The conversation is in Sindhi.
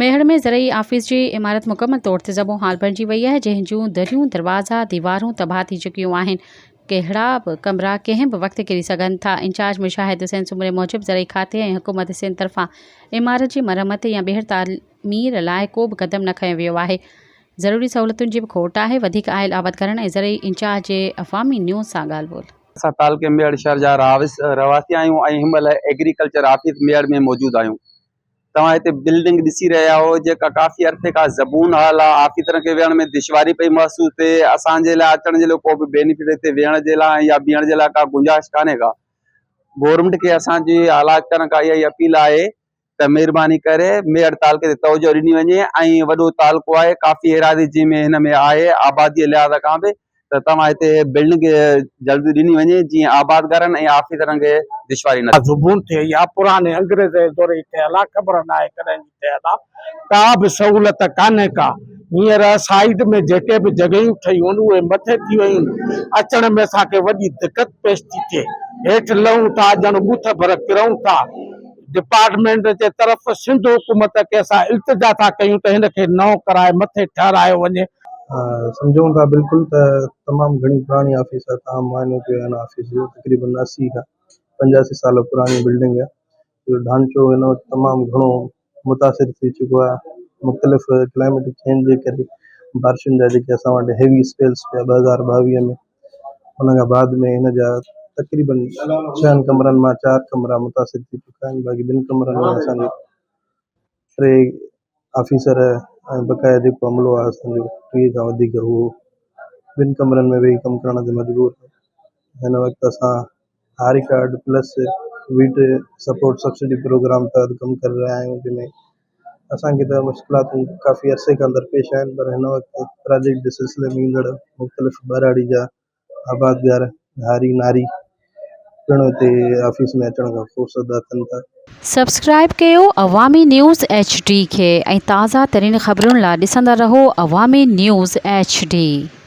ميهڙ ۾ زرعي آفيس جي عمارت مڪمل طور تي زبون حال بڻجي وئي آهي، جنهن جون دريون، دروازا، ديوارون تباهه ٿي چڪيون آهن، ڪهڙا به ڪمرا ڪنهن به وقت ڪري سگهن ٿا. انچارج مشاهد حسين سومري موجب زرعي کاتي ۽ حڪومت سنڌ طرفان عمارت جي مرمت يا ٻيهر تعمير لاء ڪو به قدم نه کنيو ويو آهي، ضروري سهولتن جي به کوٽ آهي، وڌيڪ آيل آبادگارن ۽ زرعي انچارج جي عوامي نيوز سان ڳالهه ٻولهه. اسان تعلقي ميهڙ شهر جا رهواسي آهيون ۽ هن مهل ايگريڪلچر آفيس ميهڙ ۾ موجود آهيون. توهان هتي بلڊنگ ڏسي رهيا آهيو جيڪا ڪافي عرصي کان زبون حال آهي آفيسرن کي ويهڻ ۾ دشواري پئي محسوس ٿئي اسان جي لاء اچڻ جي لاء ڪو به بينيفٽ هتي ويهڻ جي لاء يا بيهڻ جي لاء ڪا گنجائش ڪانهي ڪا گورنمينٽ کي اسان جي اعليٰ اختيارن کان اها ئي اپيل آهي ته مهرباني ڪري ميهڙ تعلقي تي توجه ڏني وڃي ۽ وڏو تعلقو آهي ڪافي ايراضي جنهن ۾ هن ۾ آهي آبادي جي لحاظ کان به ته توهان هتي بلڊنگ جلد ڏني وڃي جيئن آبادگارن ۽ آفيسرن کي دشواري نه ٿئي. زبون ٿئي يا پراڻي انگريز جي دور جي ٺهيل آ خبر ناهي ڪڏهن جي ٺهيل آ ڪا به سهولت ڪانهي ڪا هينئر سائيڊ ۾ جيڪي به جڳهيون ٺهيون آهن اهي مٿي ٿي ويون آهن اچڻ ۾ اسان کي وڏي دقت پيش ٿي ٿئي هيٺ لهون ٿا ڄڻ ٻوٿ ڀر ڪرئون ٿا ڊپارٽمينٽ جي طرف سنڌ حڪومت کي اسان التجا ٿا ڪيون ته هن کي نئون ڪرائي مٿي ٺهرايو وڃي. سمجهون ٿا بلڪل ته تمام گهڻي پراڻي آفيس آهي توهان معائنو ڪيو هن آفيس جو تقريبن 80 کان 85 سال پراڻي بلڊنگ آهي جو ڍانچو هن وقت تمام گهڻو متاثر ٿي چڪو آهي مختلف ڪلائميٽڪ چينج جي ڪري بارشن جا جيڪي اسان وٽ هيوي اسپيلس پيا 2022 ۾ ان کان بعد ۾ هن جا تقريبن ڇهن ڪمرن مان چار ڪمرا متاثر ٿي چڪا آهن باقي ٻن ڪمرن ۾ اسانجو ٽي آفيسر ۽ بقايا جيڪو عملو آهي اسان جو 30 کان وڌيڪ اهو ٻن ڪمرن ۾ ويهي ڪم ڪرڻ تي مجبور آهي هن وقت اسان هاري card plus wheat support subsidy program تحت ڪم ڪري رهيا آهيون جنهن ۾ اسانکي ته مشڪلاتون ڪافي عرصي کان درپيش آهن پر هن وقت پراجيڪٽ جي سلسلي ۾ ايندڙ مختلف ٻهراڙي جا آبادگار هاري ناري پڻ اتي آفيس ۾ اچڻ کان خوفزده ٿين ٿا. سبسڪرائيب ڪيو عوامي نيوز ايڇ ڊي کي ۽ تازه ترين خبرن لا ڏسندا رهو عوامي نيوز ايڇ ڊي.